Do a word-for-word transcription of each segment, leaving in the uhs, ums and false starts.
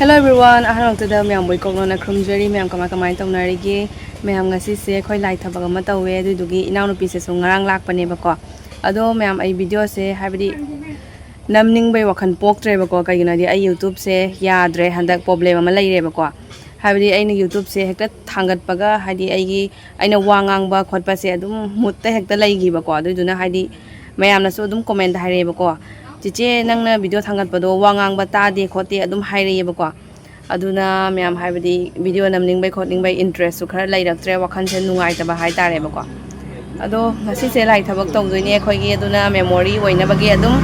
Hello everyone, ꯑꯍꯥꯟꯕꯃꯛꯇꯗ ꯃꯌꯥꯝꯕꯨ ꯏꯀꯣꯛꯂꯣꯟꯅ ꯈꯨꯔꯨꯝꯖꯔꯤ꯫ ꯃꯌꯥꯝ ꯀꯃꯥꯏ ꯀꯃꯥꯏꯅ ꯇꯧꯅꯔꯤꯒꯦ? ꯃꯌꯥꯝ ꯉꯁꯤꯁꯦ ꯑꯩꯈꯣꯏ ꯂꯥꯏ ꯊꯕꯛ ꯑꯃ ꯇꯧꯋꯦ, ꯑꯗꯨꯗꯨꯒꯤ ꯏꯅꯥꯎꯅꯨꯄꯤꯁꯤꯁꯨ ꯉꯔꯥꯡ ꯂꯥꯛꯄꯅꯦꯕꯀꯣ꯫ ꯑꯗꯣ ꯃꯌꯥꯝ, ꯑꯩ ꯚꯤꯗꯤꯑꯣꯁꯦ ꯍꯥꯏꯕꯗꯤ ꯅꯝꯅꯤꯡꯕꯩ ꯋꯥꯈꯜ ꯄꯣꯛꯇ꯭ꯔꯦꯕꯀꯣ꯫ ꯀꯩꯒꯤꯅꯣ ꯍꯥꯏꯗꯤ ꯑꯩ YouTubeꯁꯦ ꯌꯥꯗ꯭ꯔꯦ, ꯍꯟꯗꯛ problem ꯑꯃ ꯂꯩꯔꯦꯕꯀꯣ꯫ ꯍꯥꯏꯕꯗꯤ ꯑꯩꯅ YouTubeꯁꯦ ꯍꯦꯛꯇ ꯊꯥꯡꯒꯠꯄꯒ, ꯍꯥꯏꯗꯤ ꯑꯩꯒꯤ, ꯑꯩꯅ ꯋꯥ ꯉꯥꯡꯕ ꯈꯣꯠꯄꯁꯦ ꯑꯗꯨꯝ ꯃꯨꯠꯇ ꯍꯦꯛꯇ ꯂꯩꯈꯤꯕꯀꯣ꯫ ꯑꯗꯨꯏꯗꯨꯅ ꯍꯥꯏꯗꯤ ꯃꯌꯥꯝꯅꯁꯨ ꯑꯗꯨꯝ comment ꯍꯥꯏꯔꯛꯑꯦꯕꯀꯣ, "ꯆꯤꯆꯦ, ꯅꯪꯅ ꯚꯤꯗꯤꯑꯣ ꯊꯥꯡꯒꯠꯄꯗꯣ ꯋꯥ ꯉꯥꯡꯕ ꯇꯥꯗꯦ ꯈꯣꯠꯇꯦ" ꯑꯗꯨꯝ ꯍꯥꯏꯔꯛꯑꯦꯕꯀꯣ꯫ ꯑꯗꯨꯅ ꯃꯌꯥꯝ, ꯍꯥꯏꯕꯗꯤ ꯚꯤꯗꯤꯑꯣ ꯅꯝꯅꯤꯡꯕꯩ ꯈꯣꯠꯅꯤꯡꯕꯩ interestꯁꯨ ꯈꯔ ꯂꯩꯔꯛꯇ꯭ꯔꯦ, ꯋꯥꯈꯜꯁꯦ ꯅꯨꯡꯉꯥꯏꯇꯕ ꯍꯥꯏꯇꯥꯔꯦꯕꯀꯣ꯫ ꯑꯗꯣ ꯉꯁꯤꯁꯦ ꯂꯥꯏ ꯊꯕꯛ ꯇꯧꯗꯣꯏꯅꯦ ꯑꯩꯈꯣꯏꯒꯤ, ꯑꯗꯨꯅ memory ꯑꯣꯏꯅꯕꯒꯤ ꯑꯗꯨꯝ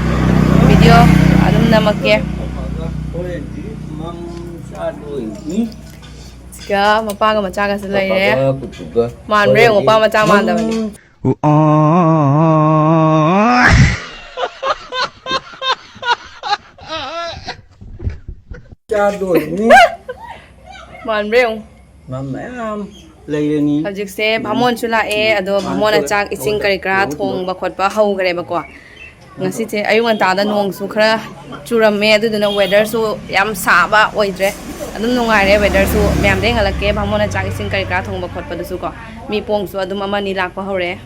ꯚꯤꯗꯤꯑꯣ ꯑꯗꯨꯝ ꯅꯝꯃꯛꯀꯦ꯫ ꯍꯣꯔꯦꯟꯗꯤ ꯃꯪ ꯆꯥꯗꯣꯏꯅꯤ꯫ ꯁꯤꯒ ꯃꯄꯥꯒ ꯃꯆꯥꯒꯁꯨ ꯂꯩꯔꯦ꯫ ꯄꯄꯥꯒ ꯄꯨꯄꯨꯒ꯫ ꯃꯥꯟꯕ꯭ꯔꯥ ꯌꯦꯡꯉꯨ, ꯍꯣꯔꯦꯟꯗꯤ ꯃꯄꯥ ꯃꯆꯥ ꯃꯪ ꯃꯥꯟꯗꯕꯅꯤ꯫ ꯆꯥꯗꯣꯏꯅꯤ꯫ ꯃꯥꯟꯕ꯭ꯔꯥ ꯌꯦꯡꯉꯨ꯫ ꯃꯌꯥꯝ ꯂꯩꯔꯅꯤ꯫ ꯍꯧꯖꯤꯛꯁꯦ ꯚꯥꯃꯣꯟꯁꯨ ꯂꯥꯛꯑꯦ, ꯑꯗꯣ ꯚꯥꯃꯣꯟꯅ ꯆꯥꯛ ꯏꯁꯤꯡ ꯀꯔꯤ ꯀꯔꯥ ꯊꯣꯡꯕ ꯈꯣꯠꯄ ꯍꯧꯈ꯭ꯔꯦꯕꯀꯣ꯫ ꯉꯁꯤꯁꯦ ꯑꯌꯨꯛ ꯉꯟꯇꯥꯗ ꯅꯣꯡꯁꯨ ꯈꯔ ꯆꯨꯔꯝꯃꯦ, ꯑꯗꯨꯗꯨꯅ weatherꯁꯨ ꯌꯥꯝ ꯁꯥꯕ ꯑꯣꯏꯗ꯭ꯔꯦ, ꯑꯗꯨꯝ ꯅꯨꯡꯉꯥꯏꯔꯦ weatherꯁꯨ꯫ ꯃꯌꯥꯝꯗ ꯌꯦꯡꯍꯜꯂꯛꯀꯦ ꯚꯥꯃꯣꯟꯅ ꯆꯥꯛ ꯏꯁꯤꯡ ꯀꯔꯤ ꯀꯔꯥ ꯊꯣꯡꯕ ꯈꯣꯠꯄꯗꯨꯁꯨ ꯀꯣ꯫ ꯃꯤ ꯄꯣꯡꯁꯨ ꯑꯗꯨꯝ ꯑꯃꯅꯤ ꯂꯥꯛꯄ ꯍꯧꯔꯛꯑꯦ꯫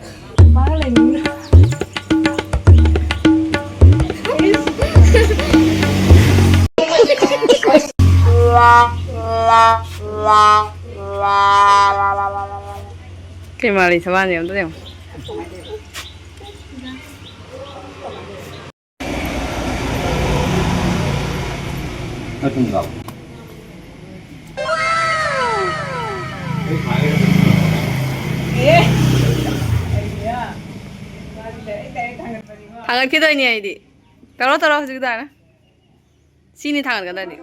ꯀꯩ ꯃꯥꯜꯂꯤ ꯊꯕꯥꯟꯁꯦ ꯑꯝꯇ ꯌꯦꯡꯉꯣ꯫ ꯊꯥꯡꯒꯠꯈꯤꯗꯣꯏꯅꯤ ꯑꯩꯗꯤ꯫ ꯇꯧꯔꯣ, ꯇꯧꯔꯣ, ꯍꯧꯖꯤꯛ ꯑꯗꯨꯃꯥꯏꯅ꯫ ꯁꯤꯅꯤ ꯊꯥꯡꯒꯠꯀꯗꯕꯅꯤ꯫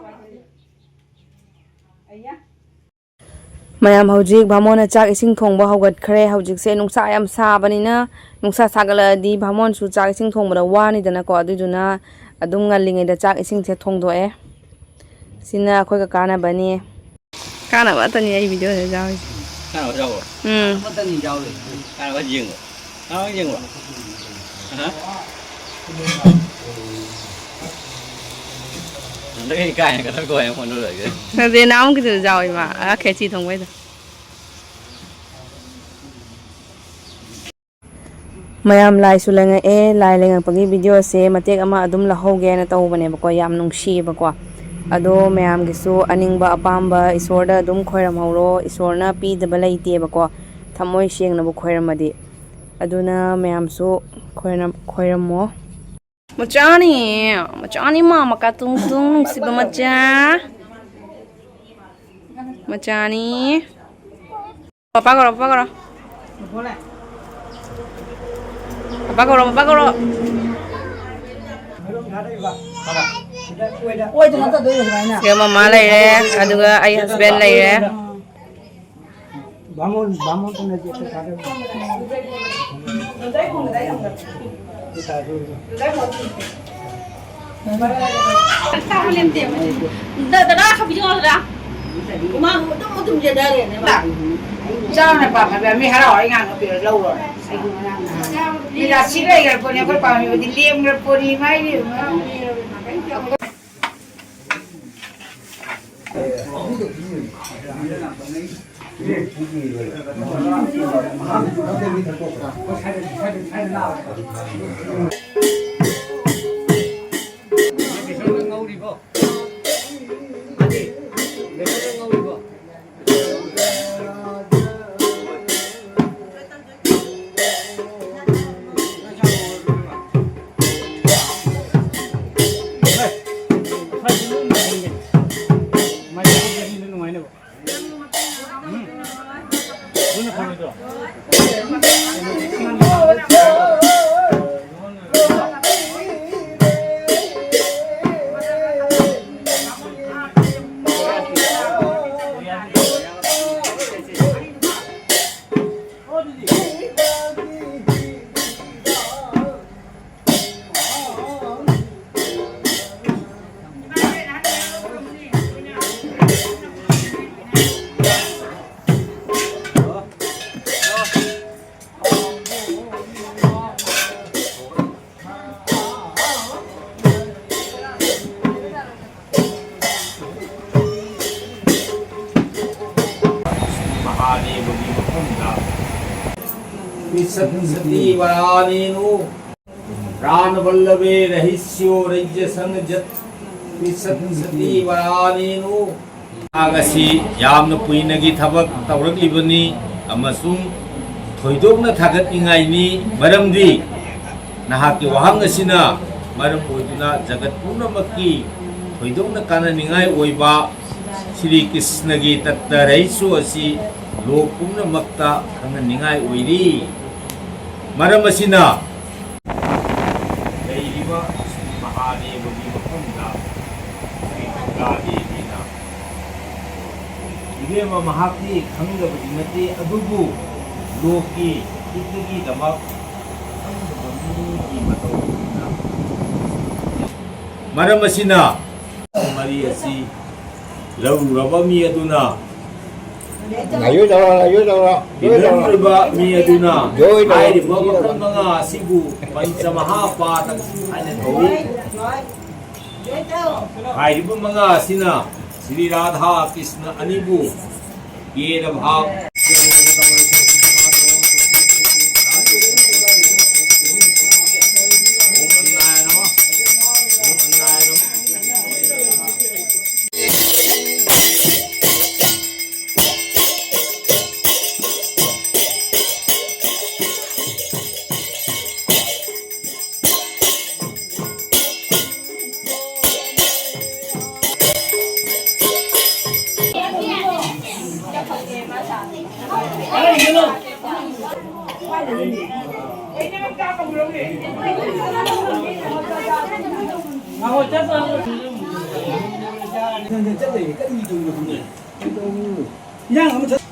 ꯃꯌꯥꯝ, ꯍꯧꯖꯤꯛ ꯚꯥꯃꯣꯟꯅ ꯆꯥꯛ ꯏꯁꯤꯡ ꯊꯣꯡꯕ ꯍꯧꯒꯠꯈ꯭ꯔꯦ꯫ ꯍꯧꯖꯤꯛꯁꯦ ꯅꯨꯡꯁꯥ ꯌꯥꯝ ꯁꯥꯕꯅꯤꯅ, ꯅꯨꯡꯁꯥ ꯁꯥꯒꯠꯂꯛꯑꯗꯤ ꯚꯥꯃꯣꯟꯁꯨ ꯆꯥꯛ ꯏꯁꯤꯡ ꯊꯣꯡꯕꯗ ꯋꯥꯅꯤꯗꯅꯀꯣ, ꯑꯗꯨꯏꯗꯨꯅ ꯑꯗꯨꯝ ꯉꯜꯂꯤꯉꯩꯗ ꯆꯥꯛ ꯏꯁꯤꯡꯁꯦ ꯊꯣꯡꯗꯣꯛꯑꯦ꯫ ꯁꯤꯅ ꯑꯩꯈꯣꯏꯒ ꯀꯥꯟꯅꯕꯅꯤ꯫ ꯀꯥꯟꯅꯕ ꯉꯥꯛꯇꯅꯤ ꯑꯩ ꯚꯤꯗꯤꯑꯣꯗ ꯌꯥꯎꯔꯤꯁꯦ꯫ ꯀꯥꯟꯅꯕ ꯌꯥꯎꯕ꯭ꯔꯣ? ꯎꯝ꯫ ꯑꯃꯇꯅꯤ ꯌꯥꯎꯔꯤ꯫ ꯀꯥꯟꯅꯕ ꯌꯦꯡꯉꯣ꯫ ꯀꯥꯟꯅꯕ ꯌꯦꯡꯉꯣ꯫ ꯑꯍ꯫ ꯑꯩ ꯀꯥꯏꯅ ꯈꯛꯇꯪ ꯀꯣꯏ ꯑꯩꯉꯣꯟꯗ ꯂꯣꯏꯒꯦ꯫ ꯅꯠꯇꯦ, ꯅꯥꯎꯒꯤꯗꯨꯁꯨ ꯌꯥꯎꯋꯦ ꯃꯥ, ꯑꯥ, ꯈꯦꯆꯤ ꯊꯣꯡꯕꯩꯗꯣ꯫ ꯃꯌꯥꯝ ꯂꯥꯏꯁꯨ ꯂꯦꯡꯉꯛꯑꯦ, ꯂꯥꯏ ꯂꯦꯡꯉꯛꯄꯒꯤ ꯚꯤꯗꯤꯑꯣꯁꯦ ꯃꯇꯦꯛ ꯑꯃ ꯑꯗꯨꯝ ꯂꯧꯍꯧꯒꯦꯅ ꯇꯧꯕꯅꯦꯕꯀꯣ, ꯌꯥꯝ ꯅꯨꯡꯁꯤꯌꯦꯕꯀꯣ꯫ ꯑꯗꯣ ꯃꯌꯥꯝꯒꯤꯁꯨ ꯑꯅꯤꯡꯕ ꯑꯄꯥꯝꯕ ꯏꯁꯣꯔꯗ ꯑꯗꯨꯝ ꯈꯣꯏꯔꯝꯍꯧꯔꯣ, ꯏꯁꯣꯔꯅ ꯄꯤꯗꯕ ꯂꯩꯇꯦꯕꯀꯣ, ꯊꯃꯣꯏ ꯁꯦꯡꯅꯕꯨ ꯈꯣꯏꯔꯝꯃꯗꯤ꯫ ꯑꯗꯨꯅ ꯃꯌꯥꯝꯁꯨ ꯈꯣꯏꯔꯝ-, ꯈꯣꯏꯔꯝꯃꯣ꯫ ꯃꯆꯥꯅꯤ, ꯃꯆꯥꯅꯤ ꯃꯥꯃ ꯀꯥꯇꯨꯡ ꯇꯨꯡ ꯅꯨꯡꯁꯤꯕ ꯃꯆꯥ꯫ ꯃꯆꯥꯅꯤ꯫ ꯄꯄꯥ ꯀꯧꯔꯣ, ꯄꯄꯥ ꯀꯧꯔꯣ꯫ ꯄꯄꯥ ꯀꯧꯔꯣ, ꯄꯄꯥ ꯀꯧꯔꯣ꯫ ꯁꯤꯗ ꯃꯃꯥ ꯂꯩꯔꯦ, ꯑꯗꯨꯒ ꯑꯩ husband ꯂꯩꯔꯦ꯫ ꯕꯥꯃꯣꯟ, ꯕꯥꯃꯣꯟ ꯄꯨꯟꯅ ꯆꯠꯄ ꯁꯥꯒꯩ꯫ ꯗ-, ꯗꯗꯥ ꯈꯔ ꯄꯤꯖꯧ ꯗꯗꯥ꯫ ꯍꯨꯃꯥꯡ ꯃꯇꯨꯝ ꯃꯇꯨꯝ ꯆꯦꯟꯊꯔꯦꯅꯦ ꯃꯥ꯫ ꯆꯥꯎꯅ ꯄꯥꯝꯃꯕ ꯃꯤ ꯍꯔꯥꯎ ꯍꯔꯥꯎ ꯏꯉꯥꯡ ꯉꯥꯛꯄꯤꯔ ꯂꯧꯔꯣ꯫ ꯃꯤ ꯔꯥꯁꯤ ꯂꯩꯈ꯭ꯔ ꯄꯣꯠꯅꯤ, ꯑꯩꯈꯣꯏ ꯄꯥꯝꯃꯤꯕꯗꯤ ꯂꯦꯝꯈ꯭ꯔ ꯄꯣꯠꯅꯤ, ꯏꯃꯥ ꯏꯕꯦꯝꯃ꯫ ꯄꯤꯁꯛꯁꯇꯤ ꯋꯔꯥꯅꯦꯅꯨ꯫ ꯄ꯭ꯔꯥꯅꯕꯜꯂꯚꯦ ꯔꯍꯤꯁ꯭ꯌꯣ ꯔꯩꯖꯁꯪ ꯖꯠ ꯄꯤꯁꯛꯁꯇꯤ ꯋꯔꯥꯅꯦꯅꯨ꯫ ꯃꯍꯥꯛ ꯑꯁꯤ ꯌꯥꯝꯅ ꯀꯨꯏꯅꯒꯤ ꯊꯕꯛ ꯇꯧꯔꯛꯂꯤꯕꯅꯤ ꯑꯃꯁꯨꯡ ꯊꯣꯏꯗꯣꯛꯅ ꯊꯥꯒꯠꯅꯤꯡꯉꯥꯏꯅꯤ, ꯃꯔꯝꯗꯤ ꯅꯍꯥꯛꯀꯤ ꯋꯥꯍꯪ ꯑꯁꯤꯅ ꯃꯔꯝ ꯑꯣꯏꯗꯨꯅ ꯖꯒꯠ ꯄꯨꯝꯅꯃꯛꯀꯤ ꯊꯣꯏꯗꯣꯛꯅ ꯀꯥꯟꯅꯅꯤꯡꯉꯥꯏ ꯑꯣꯏꯕ ꯁ꯭ꯔꯤ ꯀ꯭ꯔꯤꯁꯅꯒꯤ ꯇꯠꯇ ꯔꯍꯤꯁ꯭ꯌ ꯑꯁꯤ ꯂꯣꯛ ꯄꯨꯝꯅꯃꯛꯇ ꯈꯪꯍꯟꯅꯤꯡꯉꯥꯏ ꯑꯣꯏꯔꯤ꯫ ꯃꯔꯝ ꯑꯁꯤꯅ ꯂꯩꯔꯤꯕ ꯁ꯭ꯔꯤ ꯃꯍꯥꯗꯦꯕꯒꯤ ꯃꯐꯝꯗ ꯁ꯭ꯔꯤ ꯗꯨꯔꯒꯥ ꯗꯦꯕꯤꯅ ꯏꯕꯦꯝꯃ, ꯃꯍꯥꯛꯇꯤ ꯈꯪꯗꯕꯗꯤ ꯅꯠꯇꯦ, ꯑꯗꯨꯕꯨ ꯂꯣꯛꯀꯤ ꯍꯤꯠꯇꯒꯤꯗꯃꯛ ꯈꯪꯗꯕ ꯃꯤꯒꯤ ꯃꯇꯧ ꯑꯣꯏꯅ ꯃꯔꯝ ꯑꯁꯤꯅ ꯃꯔꯤ ꯑꯁꯤ ꯂꯧꯔꯨꯔꯕ ꯃꯤ ꯑꯗꯨꯅ ꯉꯥꯏꯌꯨ ꯇꯧꯔꯣ, ꯉꯥꯏꯌꯨ ꯇꯧꯔꯣ, ꯉꯥꯏꯌꯨ ꯇꯧꯔꯣ꯫ ꯂꯧꯔꯨꯔꯕ ꯃꯤ ꯑꯗꯨꯅ ꯉꯥꯏꯌꯨ ꯇꯧꯔꯣ꯫ ꯍꯥꯏꯔꯤꯕ ꯃꯈꯜ ꯃꯉꯥ ꯑꯁꯤꯕꯨ ꯄꯟꯆ ꯃꯍꯥꯄꯥꯇꯀ ꯍꯥꯏꯅ ꯀꯧꯏ꯫ ꯍꯥꯏꯔꯤꯕ ꯃꯉꯥ ꯑꯁꯤꯅ ꯁ꯭ꯔꯤ ꯔꯥꯙꯥ ꯀ꯭ꯔꯤꯁꯅ ꯑꯅꯤꯕꯨ ꯀꯦꯔ ꯚꯥꯕ ꯏꯟꯖꯥꯡ ꯑꯃ ꯆꯠ-